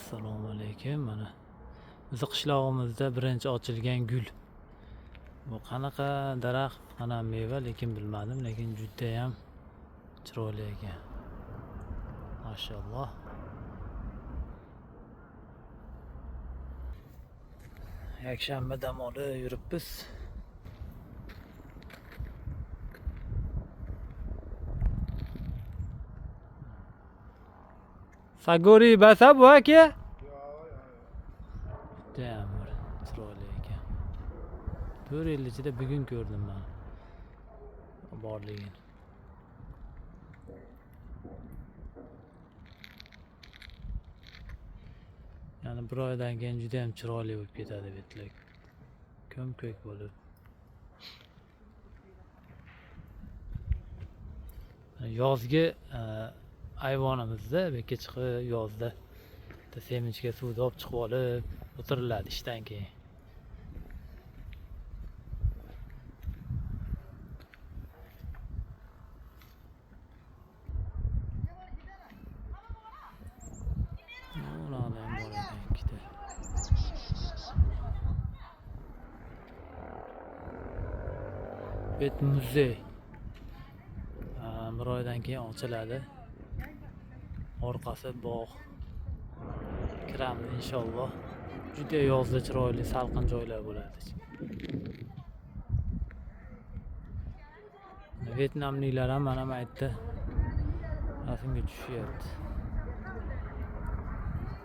Assalomu alaykum. Mana bizni qishlog'imizda birinchi ochilgan gul. Bu qanaqa daraxt, qanaqa meva, lekin bilmadim, lekin judayam chiroyli ekan. Mashalloh. Yakshanba dam olib yuribmiz. Sagori basa bu aka? Judayam bir chiroyli ekan. 4 yil ichida bugun ko'rdim man borligini. Yani bir oydan keyin juda ham chiroyli bo'lib ketadi betlar. Ko'm-ko'k bo'lib. Yozgi ayvonimizda bu yerga chiqib yozda bitta seminchga suvni olib chiqib olib o'tiriladi ishdan keyin. Ularda ham bor ekan ikkita. Bet muzey. Bir oydan keyin ochiladi. Orqasi bog'. Kiramiz inshaalloh. Juda yozda chiroyli salqin joylar bo'ladi. Vyetnamliklar ham mana bu yerda rasmga tushyapti.